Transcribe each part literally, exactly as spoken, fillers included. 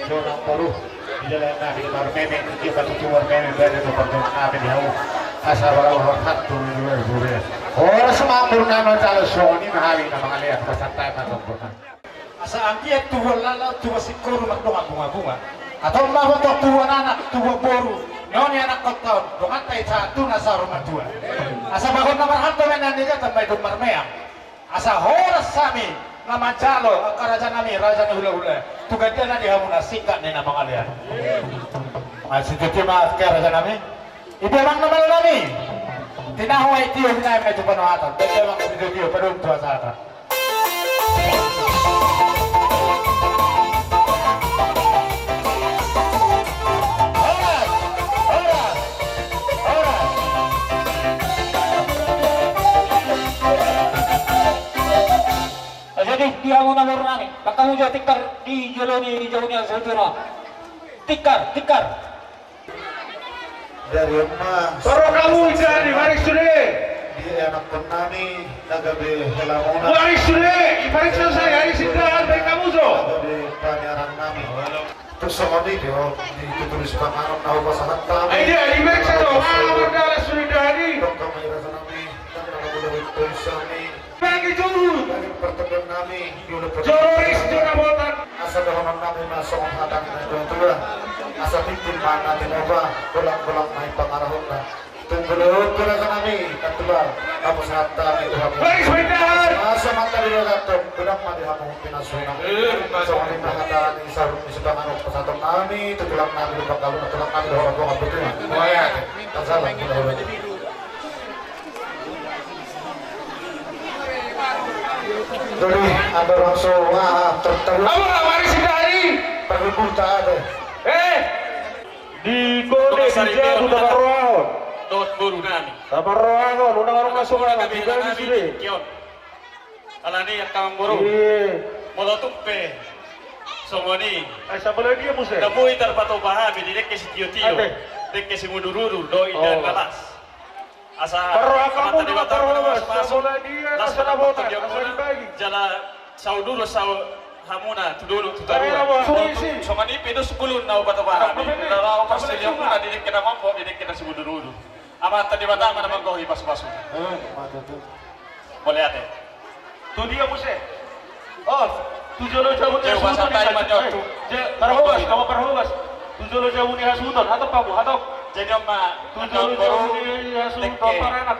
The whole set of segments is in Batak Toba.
Sonang boru, di dalam nami marmeme, di batu tumor meme, bada tu pardon nami di hau. Asa baru hormat tu di luar bure. Horas makmur nami jalo soni na hami na mangalean pasantai na tombona. Asa anggiat tubuan lalau, tubuan singkoru mardongan bunga-bunga. Atau ma tong tubuan anak, tubuan boru. Noni anak kota on, dongan tai satu na saur matua. Asa bagon na marhanto mena ni jatan mai dong marmeang. Asa horas hami na manjalo angka raja nami, raja ni hula-hula. Tu gandia na di hamu na singkat ni na mangalean. Masititi ma angka raja nami. Ibe amang na malo nami. Tinahu ai tio hinaem na tu panohatan. Bebe amang sititi padung tu hasahatan. Horas, horas, horas. Jadi di hamu na boru nami, maka hamu jo tikar di jolo ni jauni na sautuna. Tikar, tikar. Dari emas. Baru kamu jadi, mari sude. Di anakkon nami na gabe helamuna. Mari sude, ipariksa saya, ari sindahan baik kamu jo. Na gabe paniaran nami. Tu songon i do, di tutulis panganon na hupasahat hami. Ai dia, diperiksa jo, ala mardalan sude dadi. Tong kami rasa nami, dan na gabe dari tulisan nami. Bagi juhut. Bagi pertemuan nami, di ulu pertemuan. Jororis jona botan. Asa dohonon nami ma songon hata ni na tua-tua. Asa tintin ma na tinopa, bolang-bolang ma i pangarahutna. Tung bolon tu raja nami, na tulang, hamu sahat nami tu hamu. Baris baindahan. Asa mata di raja tong, godang ma di hamu pinasuna. Eh, songon i ma hata ni saur ni sipanganon pasahaton nami, tu tulang nami, tu panggabean tulang nami, dohonon nami, dohonon nami. Oh, ya. Tasalam, mudah-mudahan. Jadi, ada langsung, wah, tertawa. Apa, mari sindari. Perlu tak ada. Eh, di kode, di jabu, taparrohahon. Dot boru nami. Taparrohahon, unang arung masuk, unang kami di bali nami sude. Kion. Alani angka amang boru. Iya. Molo tung pe songon i. Ai, sabola dia muse. Tamu i tarpatupa hami di dengke sitio-tio. Ate. Dengke simudur-udur, dohot indahan na las. Asa parroha hamu na parroha, las, sabola dia las na botak, asa dibagi. Jala sauduru sau hamuna tu dolok tu tarua. Songon i pe dos bulun na hupatupa hami. Na laho parsilianmuna di dengke na mambo, di dengke na simudur-udur. Amanta Debata ma na manggohi pasu-pasu. Eh, mantap. Mauliate. Tu dia muse. Oh, tu jolo jabu ni hasuhuton. Parhobas, nama parhobas. Tu jolo jabu ni hasuhuton, hatop hamu, hatop. Jadi on ma. Tu jolo jabu ni hasuhuton paranak.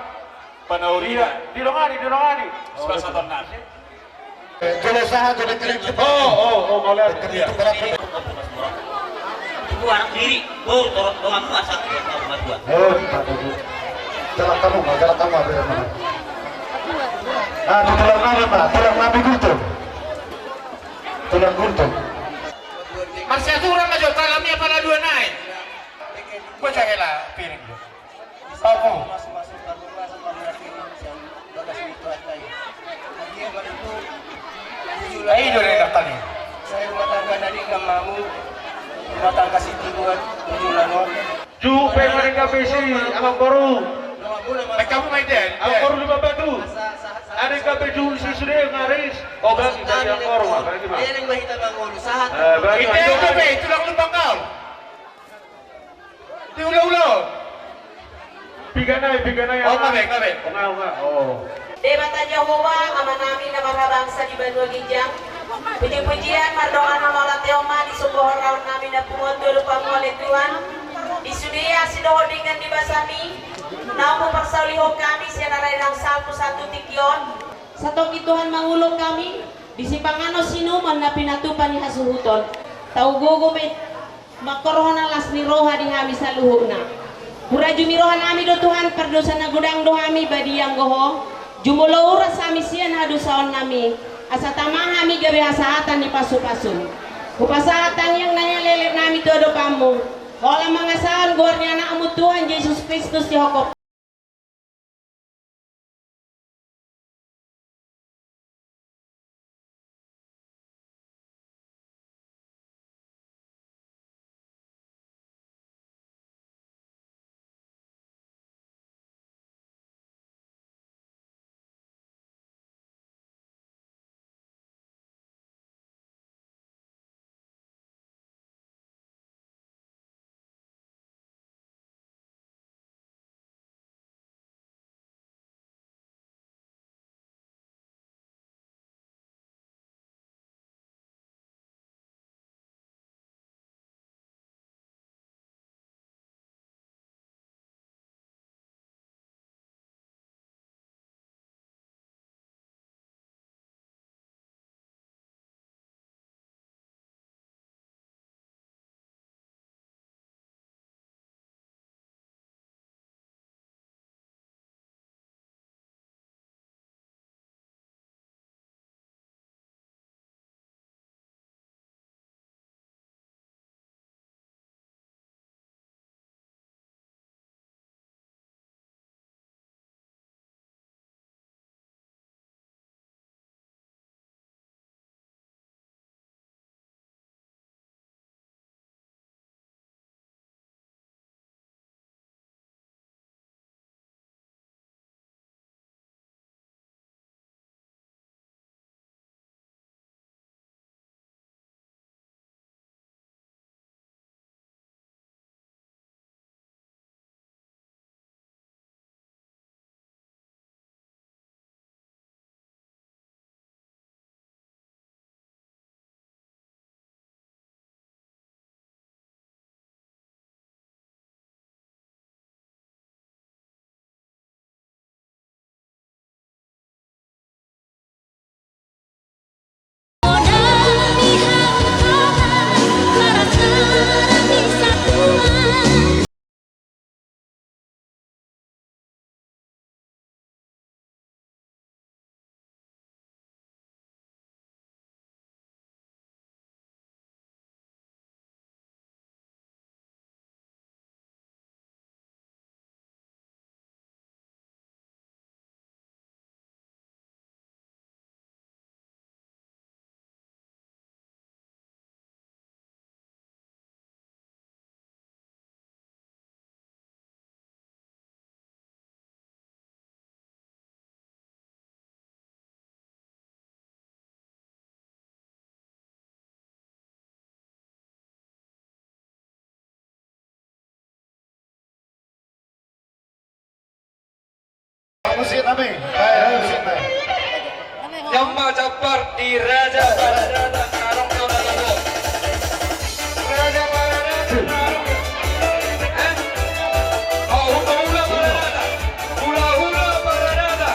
Panaurina. Iya, didongani, didongani. Sebelah satu. Jolo sahat, jolo kering. Oh, oh, oh, mauliate. Tubu anak diri, bo, torot dongan mua, satu, dua, tiga, empat, dua. Eh, empat, dua. Jalan kamu, Pak, jalan kamu, apa yang mana? Ah, di tulang nami, Pak, tulang nami Gultom. Tulang Gultom. Marsiaturan ma jo, talam ia pala dua nai. Bocah hela, piring. Papu. Ai do rena kali. Saya rumah tangga nadi namamu. Rumah tangga Siti buat tujuh langon. Jupe mereka besi, amang boru. Mereka mai den. Amang boru lima batu. Ada kape jupe si sude ngaris. Oh, bagi, bagi amang boru, bagi, Bang. Eleng bahita mangolu sahat. Eh, bagi. Itu, itu, itu, itu, itu, itu, itu, Di ulo-ulo. Piga nai, piga nai. Oh, ngabe, ngabe. Oh, ngabe, ngabe. Oh. Debata Jahowa, Amanami na marhabangsa di banua ginjang. Puji-pujian mardongan hamauliateon ma disungkun hamu raja nami na punguan tu adopanmu ale Tuhan. Di sude asi dohot denggan ni basaMi, naung huparsaulihon hami sian ari na salpu sahat tu tingki on. Satongkin Tuhan mangulon hami di sipanganon sinumon na pinatupa ni hasuhuton. Tau gogo ma i. Mangkorhon las ni roha di hami saluhutna. Hurajumi roha nami do Tuhan, pardosa na godang do hami, badia anggo Ho. Jumolo uras hami sian hadosaon nami, asa tama hami gabe hasahatan ni pasu-pasuM. Hupasahat tangiang nami, lelek nami tu adopanMu. Holan mangasahon goar ni AnakMu Tuhan Jesus Kristus sihophop. Naung ma jambar di Raja Paradaton. Raja Paradaton. Eh? Hulahula Paradaton. Hulahula Paradaton.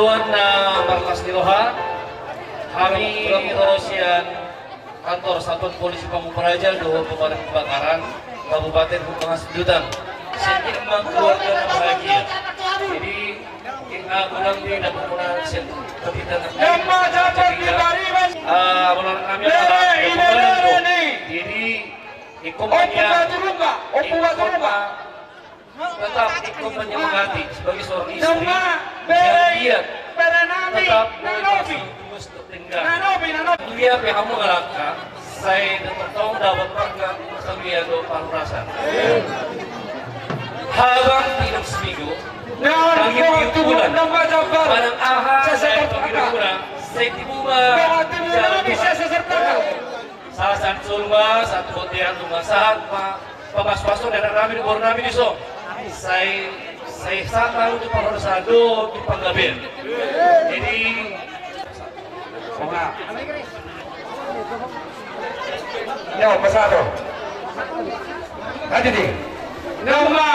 Tuan na marlas ni roha, hami ro sian kantor Satuan Polisi Pamung Praja dohot Pemadam Kebakaran Kabupaten Huta Pangansidutan. Sian i ma keluarga na bahagia. Jadi, ah, ulang di dapur muna sian kepitan. Ah, ulang kami adalah. Jadi, ikut. Tetap ikut menyemangati sebagai seorang istri yang giat, tetap berjuang untuk tenggang. Mulia pe hamu angka, sai tetap tong dapot marga, saluya do parhorasan. Habang pinang seminggu, nangkin bulan, manang aha, sai panggilan muna, sai tibu ma jalan Tuhan. Sahat-sahat solu ma, sahat tu bontean, tu ma sahat ma. Papas-pasu dari nami di bor nami di so. Sai, sai sama untuk parhorasan dohot di panggabean. Jadi, yo, pasado. Tadi di. Nama.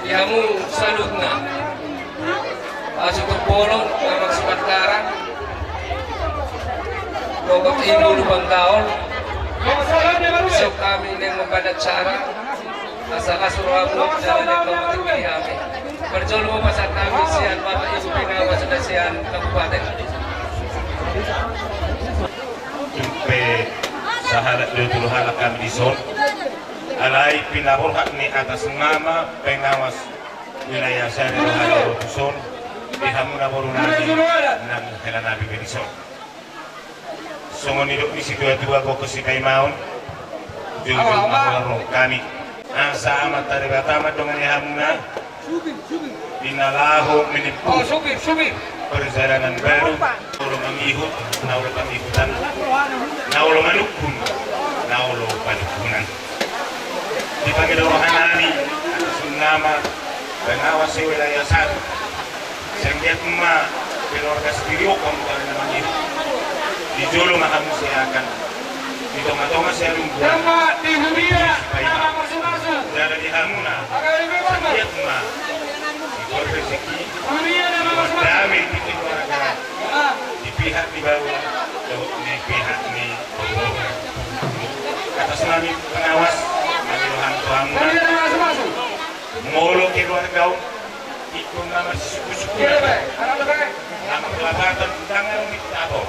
Di hamu saluhutna. Pasu tu bolon, amang Simatara. Bapak Ibu Lumban Taon. Siap hami naeng mambahen acara. Asa las rohamu jala naeng mamungkiri hami. Parjolo ma pasahat hami sian Bapak Ibu Pengawas sian Kabupaten. Tung pe sahalak do tolu halak hami dison. Alai pinaborhat ni atas nama pengawas wilayah sada do hami ro tuson, di hamuna boru nami nang hela nami pe dison. Songon nidok ni situa-tua gokhon sipaimaon, jujur ma roha hami. Asa Amanta Debata ma dongani hamuna, di na laho menempuh perjalanan baru, na olo mangihut, na olo pangihutan, na olo manungkun, na olo panungkunan. Dipangido roha nami atas nama pengawas wilayah sada. Sai anggiat ma keluarga sendiri okom kami na mangihut. Di jolo ma hamu siakan. Di tonga-tonga sialumbuan. Jala di hamuna. Sai anggiat ma diboi rezeki, diboi dame di keluarga, di pihak ni baoa dohot di pihak ni boru. Atas nama pengawas, mangido hami tu hamuna. Molo keluarga on ingkon na marsisuku-suku, na marlapatan tangan di tabo.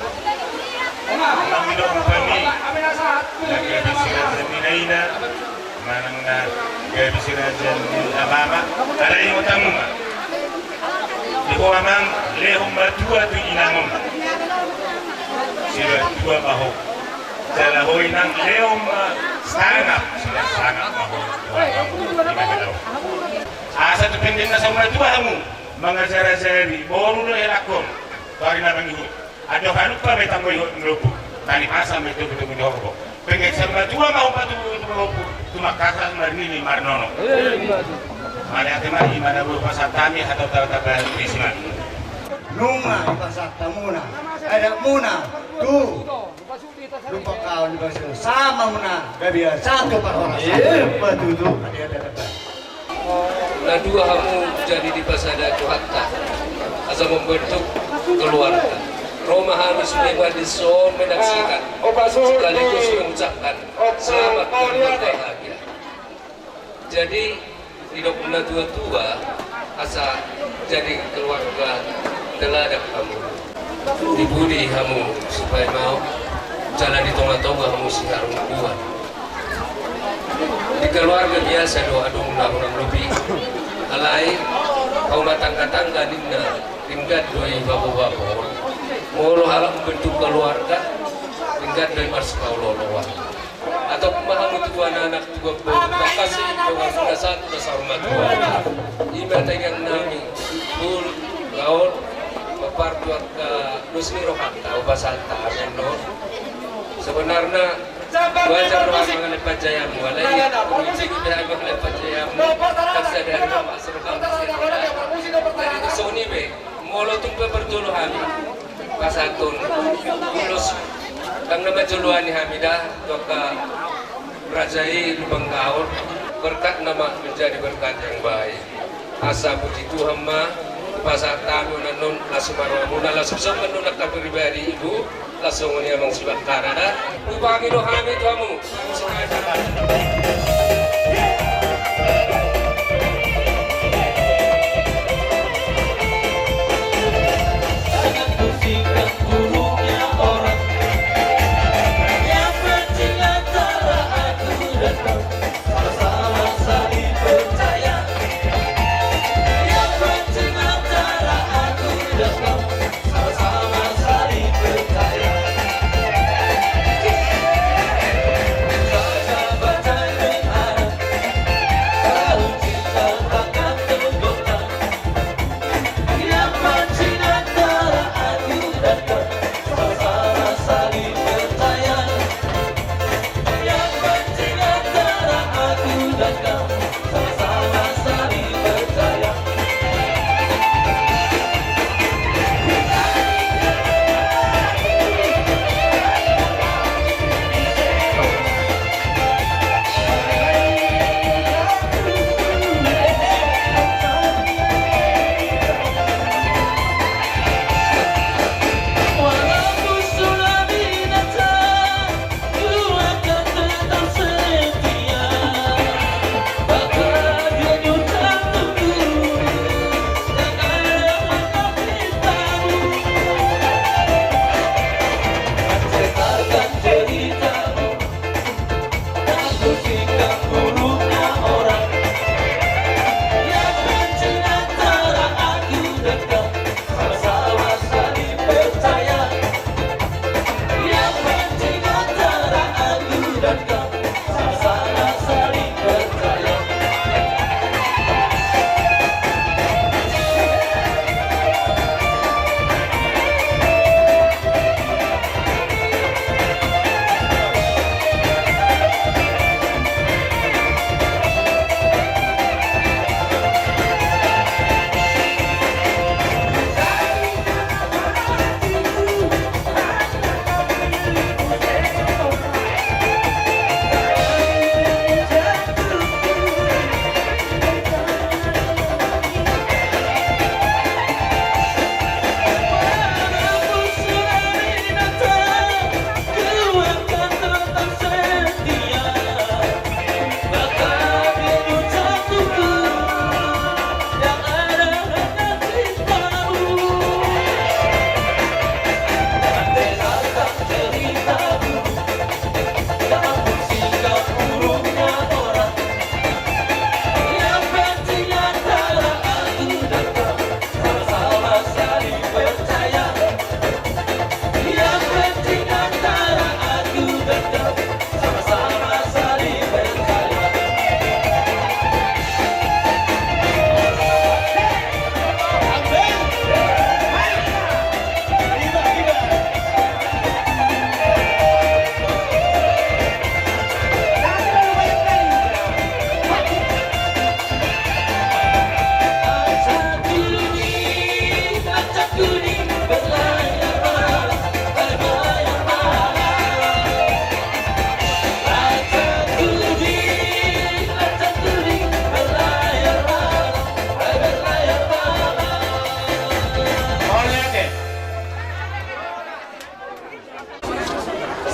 Mangido hami na gabe siraja ni naina, manang na gabe siraja ni amama, ala ingot hamu ma. Di ho amang, lehon ma dua tu inang on. Sira dua ma ho. Jala ho inang, lehon ma sangap, sira sangap ma ho. Asa tu penggan na saur matua hamu mangajar-ajari boru dohot hela on tu ari na mangihut. Andor halumpang ma i tanggo ihot ni lombu, tani pasa ma i togu-togu ni horbo. Penggan saur matua ma ho patubu tu lombu, tumangkasan marnini marnono. Mauliate ma i ma na boi pasahat hami hata-hata bahen ni si ma. Nunga dipasahat hamuna adatmuna tu Lumban Taon, di bangso sama muna gabe satu parhorasan. Iya, betul tu. Na dua hamu jadi dipasada Tuhanta asa membentuk keluarga. Ro ma hami sude bani son menyaksikan sekaligus mengucapkan selamat berbahagia. Jadi, didok natua-tua, asa jadi keluarga teladan hamu. Di pudi hamu sipaimao, jala di tonga-tonga hamu siharunguan. Di keluarga biasa do adong na hurang lobi. Alai, hauma tangga-tangga ninna, denggan do i babo-babo. Molo halak membentuk keluarga, denggan do i marsipaolo-oloan. Atau ma hamu tu anak-anak, tu babo, tangkas i dongan na satu na saur matua. Ima tangiang nami, tu gaol, papartuan ka dos ni rohanta, upasahat hami annon. Sebenarna, wajar do hami mangalehon panjayaanmu, alai, uji do hami mangalehon panjayaanmu. Tangkas do hami mangalehon panjayaanmu. Songon i be, molo tung pe parjolo hami pasahathon ulos, ndang na manjoloani hami da tu angka raja i Lumban Gaol, berkatna ma menjadi berkat yang baik. Asa puji Tuhan ma, pasahat hami annon, laos ma rohamuna, laos ma songon annon angka pribadi, ibu, laos songon i amang si Baktara da. Ubangi do hami tu hamu.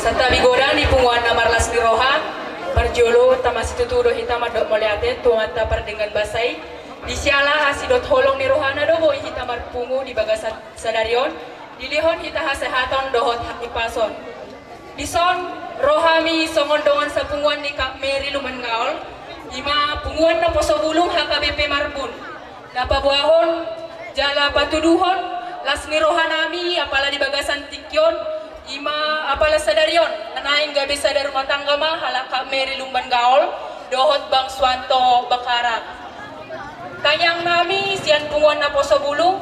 Santabi godang di punguan na marlas ni roha. Parjolo tama situtu do hita mandok mauliate tu Amanta Pardenggan Basa i. Di siala asi dohot holong ni rohana do boi hita marpungu di bagasan sadari on, dilehon hita hasehaton dohot hahipason. Dison ro hami songon dongan sapunguan ni Kak Mary Lumban Gaol, ima punguan naposo bulung H K B P Marbun. Na paboahon jala patuduhon las ni roha nami apala di bagasan tingki on, ima apala sadari on na naeng gabe sada rumah tangga ma halak Kak Mary Lumban Gaol dohot Bang Suanto Bakara. Tangiang nami sian punguan naposo bulung,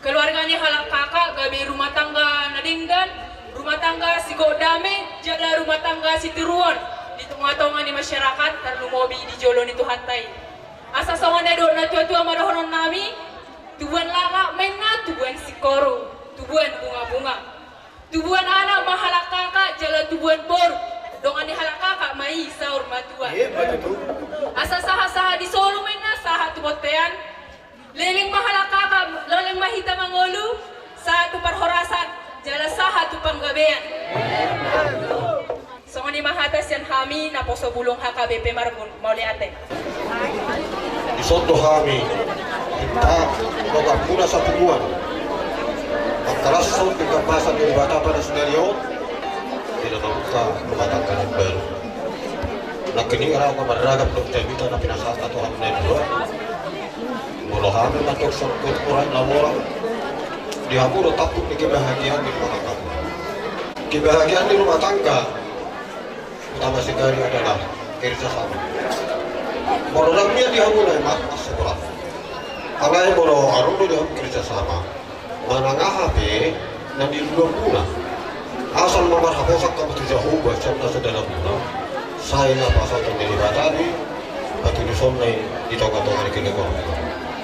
keluarga ni halak kakak gabe rumah tangga na denggan, rumah tangga sigok dame, jala rumah tangga sitiruon di tonga-tonga ni masyarakat, tarlumobi di jolo ni Tuhanta i. Asa songon na nidok na tua-tua ma dohonon nami, tubuan laklak ma inna tubuan singkoru, tubuan bunga-bunga. Tubuan anak ma halak kakak jala tubuan boru, dongan ni halak kakak ma i saur matua. Asa sahat-sahat di solu ma inna sahat tu bontean. Leleng ma halak kakak, leleng ma hita mangolu, sahat tu parhorasan jala sahat tu panggabean. Songon i ma hata sian hami naposo bulung H K B P Marbun. Mauliate. Dison do hami, hita, donganmuna sapunguan, mangkalashon pinggan basa ni Debata pada sadari on. Di na mambuka rumah tangga na baru. Nangkining rau ma marragam dohot hita na pinasahat tu hami na dua. Molo hami mandok songkut urat na mora, di hamu do tampuk ni kebahagiaan di rumah tangga. Kebahagiaan di rumah tangga utama sekali adalah kerja sama. Molo dang nian di hamu na i, mas, mas, sebelah. Alai molo adong do di hamu kerja sama, manang aha pe na niluluanmuna, asal ma marhaposan hamu tu Jahowa sian nasa dalanmuna, sai na pasahaton ni Debata do i patuduhonna i di tonga-tonga ni keluargamuna.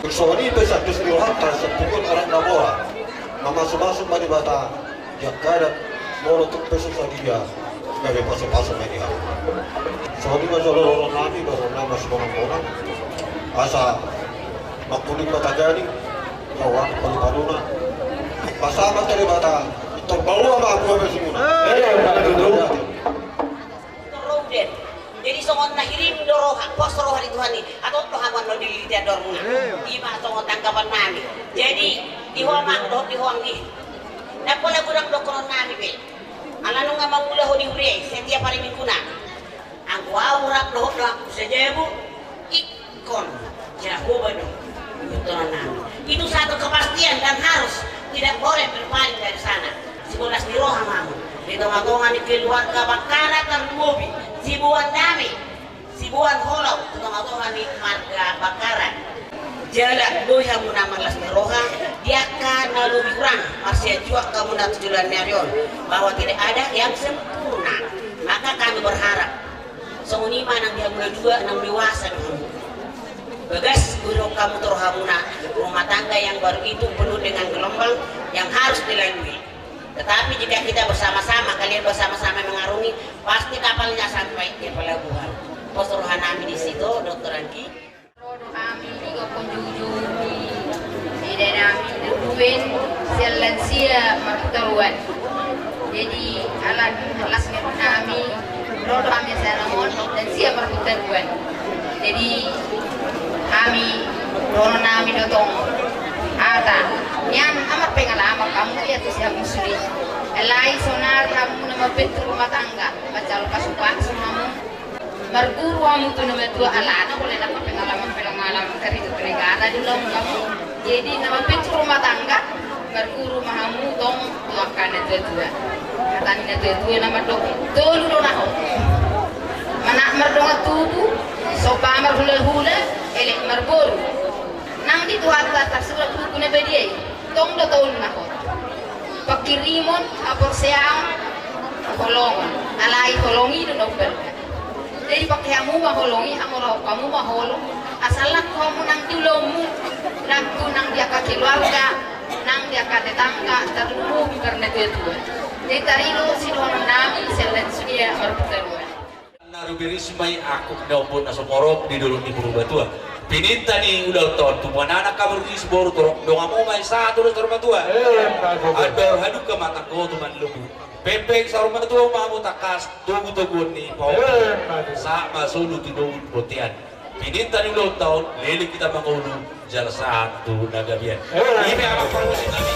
Songon i pe sian dos ni rohanta sian punguan anak na mora, mamasu-masu ma Debata di angka adat, molo tung pe so sadia, gabe pasu-pasu ma i di hamu. Songon i ma jolo dohonon nami, dohonon nami masimonang-monang, asa mangkuling ma taganing, saur palu-paluna. Pasahat ma tu Debata, pintor baoa ma hamu hape sumuna. Ro udan. Jadi songon na hirim do roha, pos roha di Tuhan i, atau do hamu annon dililiti andormuna. Ima songon tanggapan nami. Jadi di ho amang dohot di ho anggi, ndang pola godang dohonon nami be. Ala nunga mangula ho di huria i setiap hari Minggu na. Anggo au rap dohot dohot tu sajabu, ingkon Jahowa do. Dohonon nami. Itu satu kepastian dan harus, tidak boleh berpaling dari sana. Sibolas ni roha ma hamu di tonga-tonga ni keluarga Bakara, tarlumobi siboan dame, siboan holong tu tonga-tonga ni marga Bakara. Jala boi hamu na marlas ni roha di angka na lobi hurang, marsianjuak hamu na tu joloan ni ari on, bahwa tidak ada yang sempurna. Maka kami berharap songon i ma nang di hamu na dua, nang dewasa do hamu. Bagas, boi ro hamu tu rohamuna, rumah tangga yang baru itu penuh dengan gelombang yang harus dilalui. Tetapi jika kita bersama-sama, kalian bersama-sama mengarungi, pasti kapalnya sampai di pelabuhan. Pos roha nami di situ, Dokter Anggi. Ro do hami di gokhon jujur di ida nami na dua, sian lansia marhutaruan. Jadi ala las ni roha nami, ro do hami sian on, lansia marhutaruan. Jadi hami dohonon nami do tong, hata nian amar pengalaman hamu ia tu si hamu sude. Alai sonari hamu na mambentuk rumah tangga, manjalo pasu-pasu hamu. Marguru hamu tu na matua alana, molo ndang pengalaman-pengalaman karejo penegana di ulaon hamu. Jadi na mambentuk rumah tangga, marguru ma hamu tong tu angka na tua-tua. Hata ni na tua-tua na mandok, tolu do na hot. Manat mardongan tubu, somba marhula-hula, elek marboru. Nang di Tuhanta tarsurat buku na badia i, tong do tolu na hot. Pangkirimon, haporseaon, haholongon. Alai holong i do na umbalga. Jadi pake hamu ma holong i, hamorahon hamu ma holong. Asa langka hamu nang di ulaonmu, nang tu nang di angka keluarga, nang di angka tetangga, tarlumobi parnatua-tua. Jadi tarido sidohonon nami sian lansia marhutaruan. Na rubiris ma i angkup ni ombun na sumorop di dolok ni Purbatua. Pininta ni ulaonta on, tubuan anak hamu ri si boru, torop donganmu ma i sahat tu saur matua. Andor halumpang ma tangkas tu manlubu. Pempek saur matua ma hamu tangkas togutoguon ni pahompung. Sahat ma solu tu dohot bontean. Pininta ni ulaonta on, leleng hita mangolu jala sahat tu na gabean. Ima amang parmusik nami.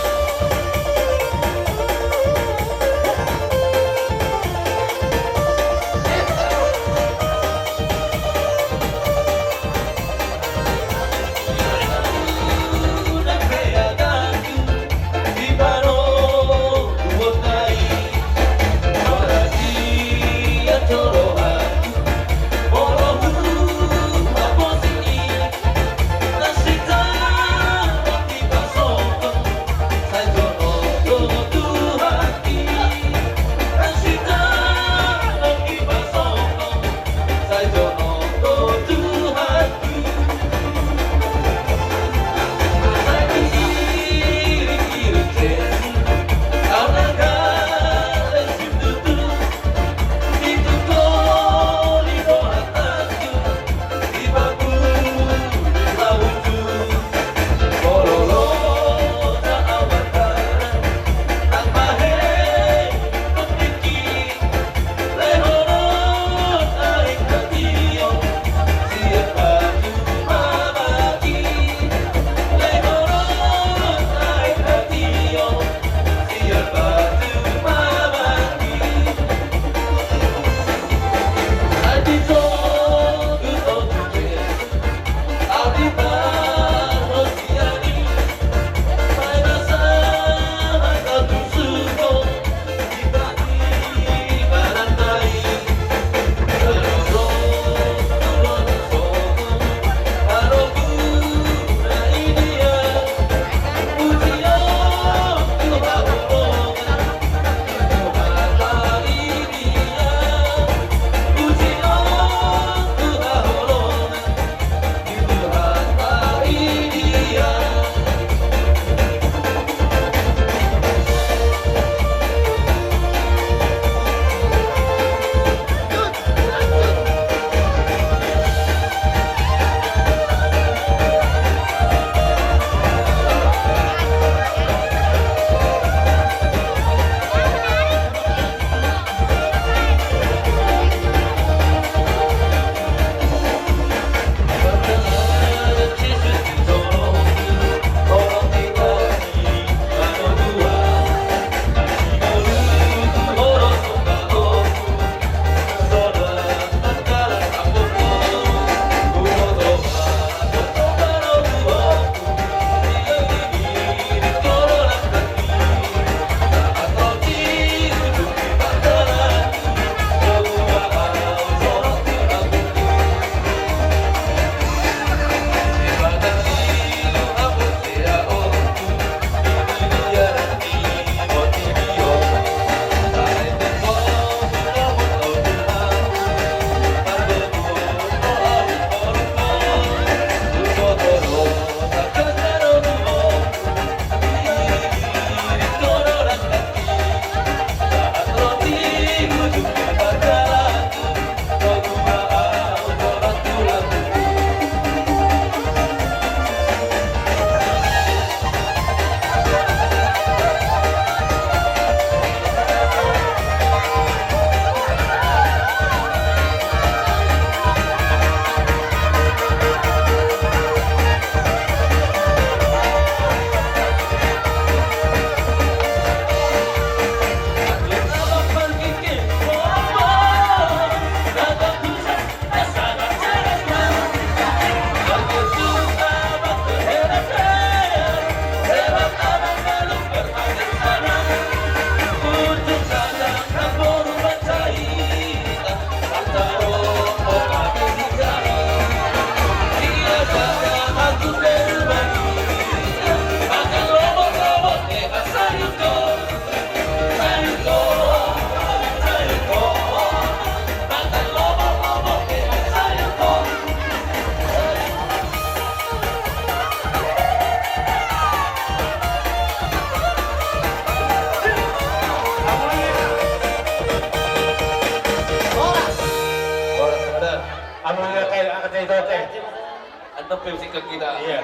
Sampai singkat kita. Iya.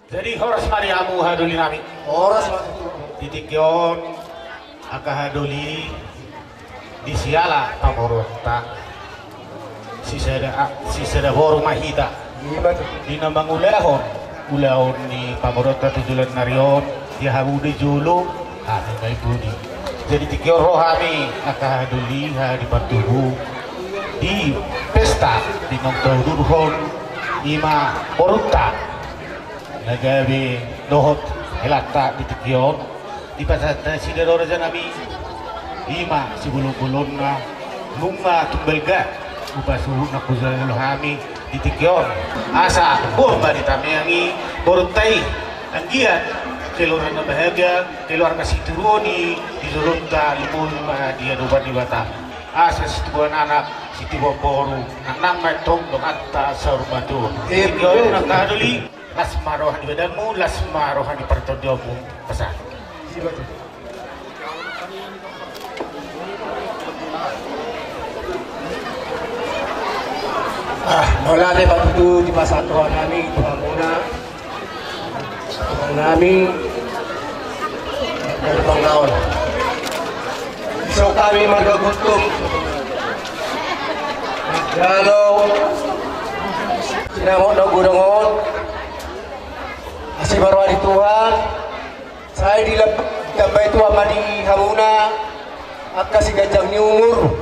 Jadi horas ma di hamu haha doli nami. Horas ma. Di tingki on angka haha doli, di siala pamoruonta, sisada, sisada boru ma hita. Ima tutu. Di na mangulahon ulaon ni pamoruonta tu joloan ni ari on, di hamu di jolo, hami ma i pudi. Jadi tingki on ro hami angka haha doli, haha di partubu, di pesta di naung taudurhon, ima borunta na gabe dohot helanta di tingki on. Dipasahat nasida do raja nami, ima sibolonbolonna, nunga tumbalga, upa suhut na hujalo hami di tingki on. Asa boha ma di tamiang i borunta i, anggiat keluarga na bahagia, keluarga situruon i di jolonta, lumobi ma di adopan Debata. Asa situbuan anak, situbuan boru, nang nang ma tong donganta saur matua. Iya, tingki on betul. Angka haha doli. Las ma roha ni badanmu, las ma roha ni partondionmu. Pasahat. Ah, mauliate ma tutu dipasahat roha nami tu hamuna, tu hamuna nami. Dari Panggaon. Isuk hami marga Guntung. Jalo sinamot na godang on. Asi ma roha ni Tuhan. Sai dilab-, ditambai Tuhan ma di hamuna angka siganjang ni umur.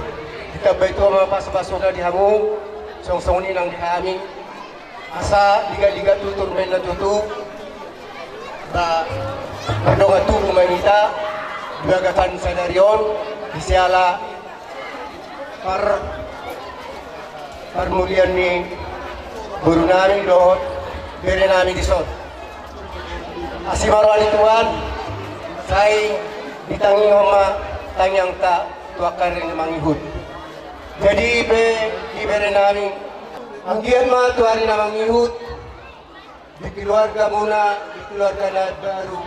Ditambai Tuhan ma pasupasuna di hamu, songon i nang di hami. Asa digaligali tutur ma inna tutu. Ba, mardongan tubu ma hita di bagasan sadari on, di siala par-, parmulian ni boru nami dohot bere nami dison. Asi ma roha ni Tuhan, sai ditangihon ma tangiangta tu angka ari na mangihut. Jadi pe di bere nami, anggiat ma tu ari na mangihut, di keluargamuna, di keluarga na baru,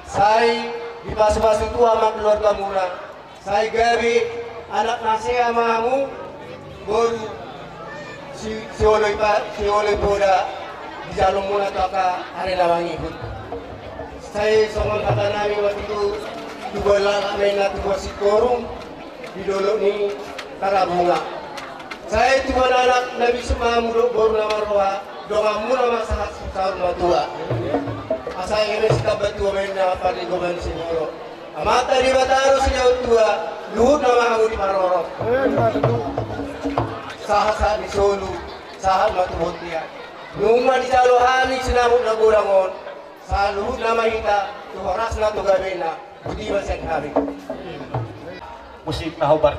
sai dipasupasu Tuhan ma keluargamuna, sai gabe anak na sea ma hamu, boru si-, sioloi pa-, sioloi poda di jaloonmuna tu angka ari na mangihut. Sai songon hata nami waktu itu, tubuan laklak ma inna tubuan singkoru, di dolok ni Tarabunga. Sai tubuan anak na bisuk ma hamu dohot boru na marroha, donganmuna ma sahat saur matua. Asa eme sitamba tua ma inna parlinggoman ni sigoro. Amanta Debata do silehon tua, luhutna ma hamu diparorot. Sahat sahat ni solu, sahat ma tu bontean. Nunga dijalo hami sinamot na godang on, saluhutna ma hita tu horasna tu gabena. Boti ma sian hami. Musik na hombar.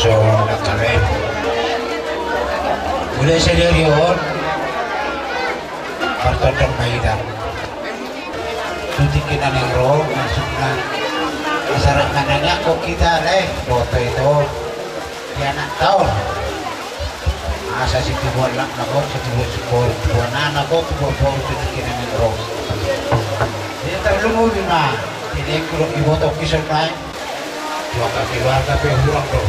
So, na kare. Mulai sadari on, partondong ma hita. Tingki na naeng ro, maksudna, asa rap manangiangkon hita, alai boto ito, di anakta on. Asa situbuan laklak on, situbuan singkoru, tubuan anak on, tubuan boru, tingki na naeng ro. Jadi tarlumobi ma, jadi anggo ibotongki songon i. Dua keluarga pe hurang do.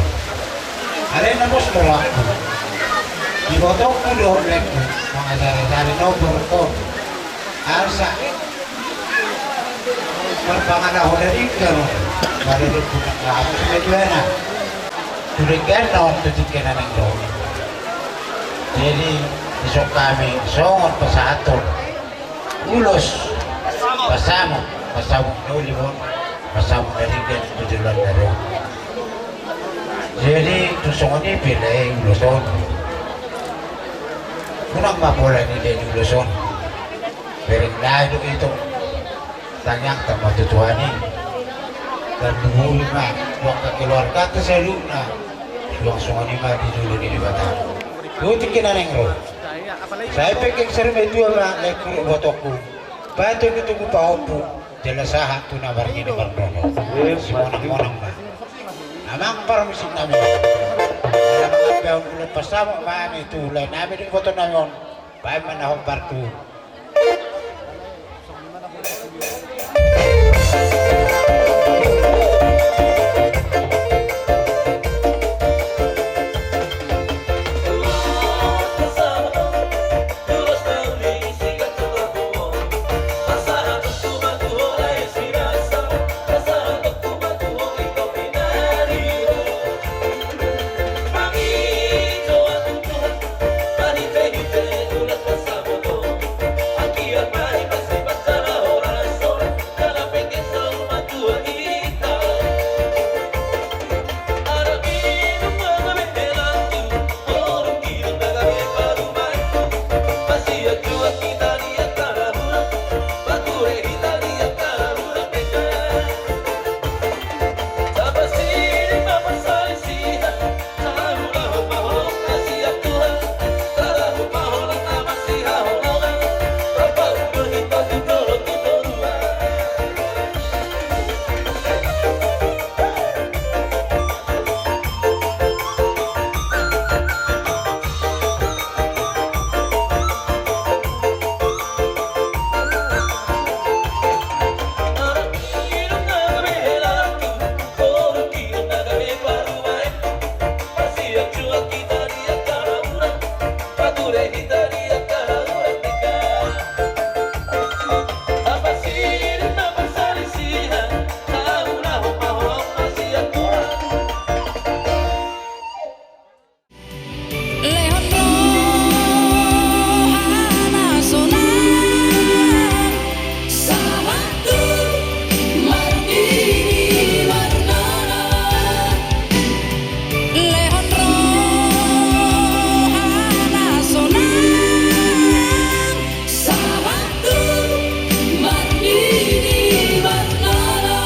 Alai na pos do rohangku. Ibotongku do lelengku, mangajar-ajari na umur on. Asa marpangalahon na dingka do. Baru do punak lamu sama juana. Tulengan na on tu tingki na naeng ro. Jadi, dison hami songon pasahathon ulos pasamuk, pasamuk na uli on, pasamuk na dingka tu joloan na ro. Jadi, tung songon i pe lae ulos on. Unang ma pola ni lae ni ulos on. Bereng lae do ito. Tangiangta ma tu Tuhan i. Tarlumobi ma tu angka keluarganta saluhutna. Suang songon i ma di jolo ni Debata. Tu tingki na naeng ro. Sai pe ingkon sarimatua ma laengku dohot ibotongku. Bahen togutogu pahompu. Jala sahat tu na marnini marnono. Simonangmonang ma. Amang parmusik nami. Jala mangampe on ulos pasamuk ma hami tu lae nami dohot iboto nami on. Bahen ma na hombar tu. Lehon roha na sonang, sahat tu marnini marnono. Lehon roha na sonang, sahat tu marnini marnono.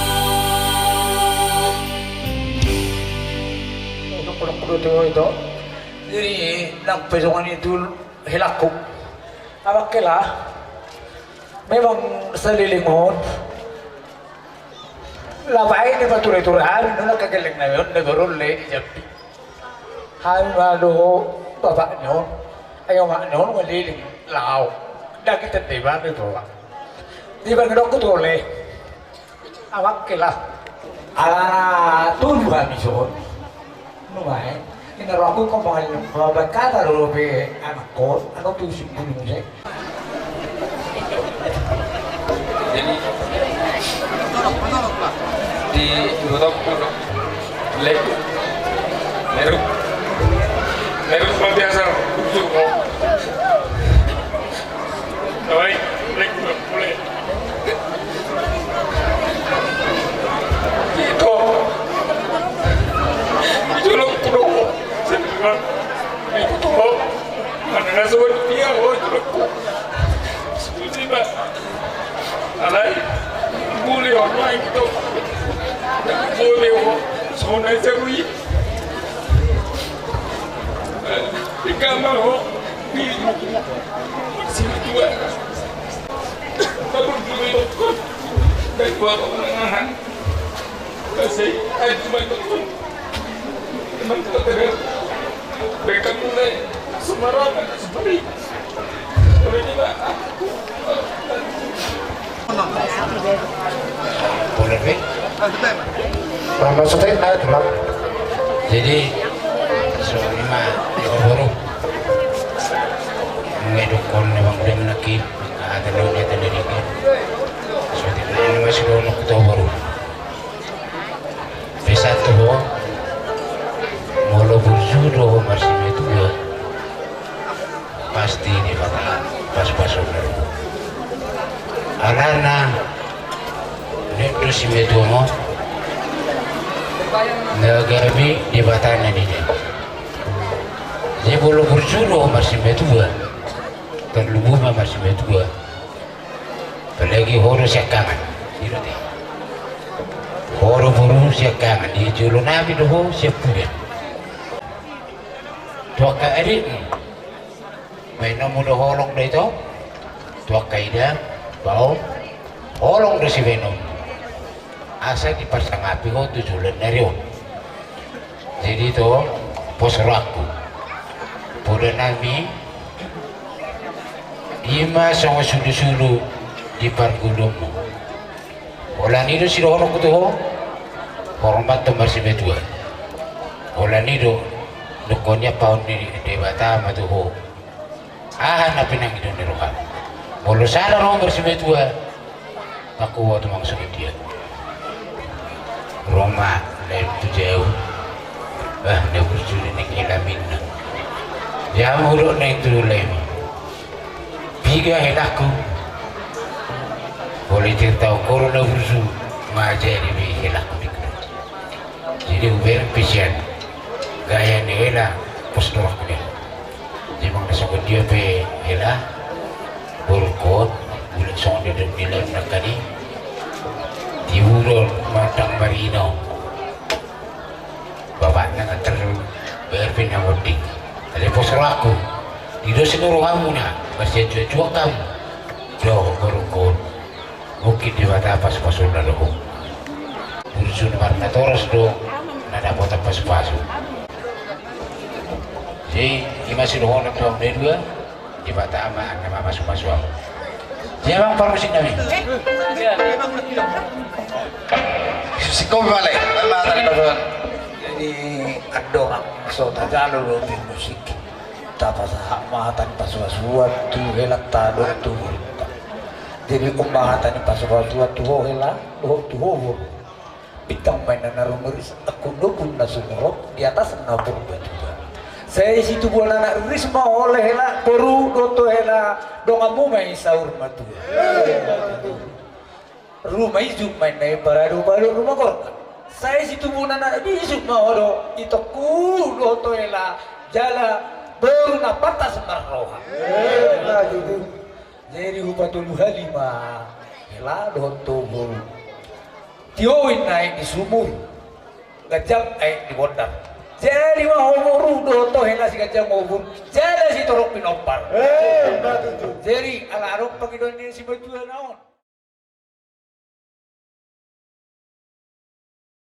Unang, unang kudo tu ito. Jadi, nang pe songon i tu helangku. Amang hela, memang saleleng on. Lapahi ni pature-ture hami nuna kagelleng nami on na gorole di Jambi. Hami ma dohot bapakna on, ai omakna on ma leleng laho. Dang hita deba ni toa. Di bangedokku tole. Amang hela. Ala tolu hami son. Nuaeng. Ina rohangku ko mangalin babat kata lolo pe anakku, anakku tu simpul muse. Jadi di iboto leku leru leru ma biasa ukur ko. Dawai leku leru. Ito. Ito lo kudo. Sini kan. Ito lo. Mana na so dia, oh, ito lo. Susi ba. Alai. Bule on mai ito. Bule on. So na seru i. Ikama ho. Sini dua. Tabur dulu ito. Baik, buat orang ngahan. Kasih, ayo, cuma itu. Cuma itu, terus. Mereka mulai sembarangan, seperti itu. Boleh, Bang? Bang, maksudnya, nah, Bang. Jadi, so, lima, lima boru. Mengedukkon, Bang, dia menakib. Ada lo dia tanda dikit. So, tidak, ini masih dua, aku tahu baru. Pe sahat tu ho, molo burju do ho marsimetua, pasti Debata pasu-pasu. Alana, naeng do simetua ho, na gabe Debata na nida. Jadi molo burju do ho marsimetua, tarlumobi ma marsimetua. Apalagi ho do siangkangan. Ho do boru siangkangan. Di jolo nami do ho siampudan. Tu angka adikmu. Baenonmu do holong do ito. Tu angka ida, baoa, holong do sibaenonmu. Asa diparsangapi ho tu joloan ni ari on. Jadi ito, pos rohangku. Poda nami, ima songon sulu-sulu di parngoluonmu. Holan i do sidohononku tu ho, hormat tu marsimetua. Holan i do, nunga niampahon ni Debata ma tu ho. Aha na pinangido ni roham. Molo sada roham marsimetua, mangkubo tu mangsuhut dia. Ro ma, laem tu jabu. Bah, na burju ni hela ninna. Jabu do naeng tu laem. Piga helangku. Molo tirta ongkoro na burju, ma jadi be helangku di. Jadi hubereng pe sian gaya ni hela, pos do rohangku dia. Jadi manang na songon dia pe hela, borungkon, bulat songon dia dok di lain nangkani. Tibu do mandang marino. Bapakna na terbayar pe na monding. Jadi pos rohangku. Di dos ni rohamuna, marsianjuan-juan hamu. Do, borungkon. Mungkin Debata pasu-pasu na dohot. Burju na marnatoras do, na dapotan pasu-pasu. Jadi, ima sidohonon tu hamu na dua, Debata ma na mamasu-masu hamu. Jadi, Bang, parmusik nami. Sikopi balik, mana tadi pasuan? Jadi, andorang so tajalo do di musik. Tapasahat ma hata ni pasu-pasuan tu helanta dohot tu borunta. Jadi, umma hata ni pasu-pasuan tu ho hela, dohot tu ho boru. Bintang ma inna na rumiris, angkung ni ombun na sumorop, di atasna boru Batua. Sai situbuan anak riris ma ho hela, boru dohot ho hela, donganmu ma i saur matua. Ruma ijuk ma inna i, paradu-padu ruma gorga. Sai situbuan anak bisuk ma ho do, itongku dohot ho hela, jala boru na pantas marroha. Jadi hupatolu hali ma hela dohot ho boru. Tio inna aek di sumur, ganjang aek di bondar. Jadi ma ho boru dohot ho hela, siganjang ma ho boru, jala sitorop pinompar. Jadi ala adong pangidoan ni simatua na on.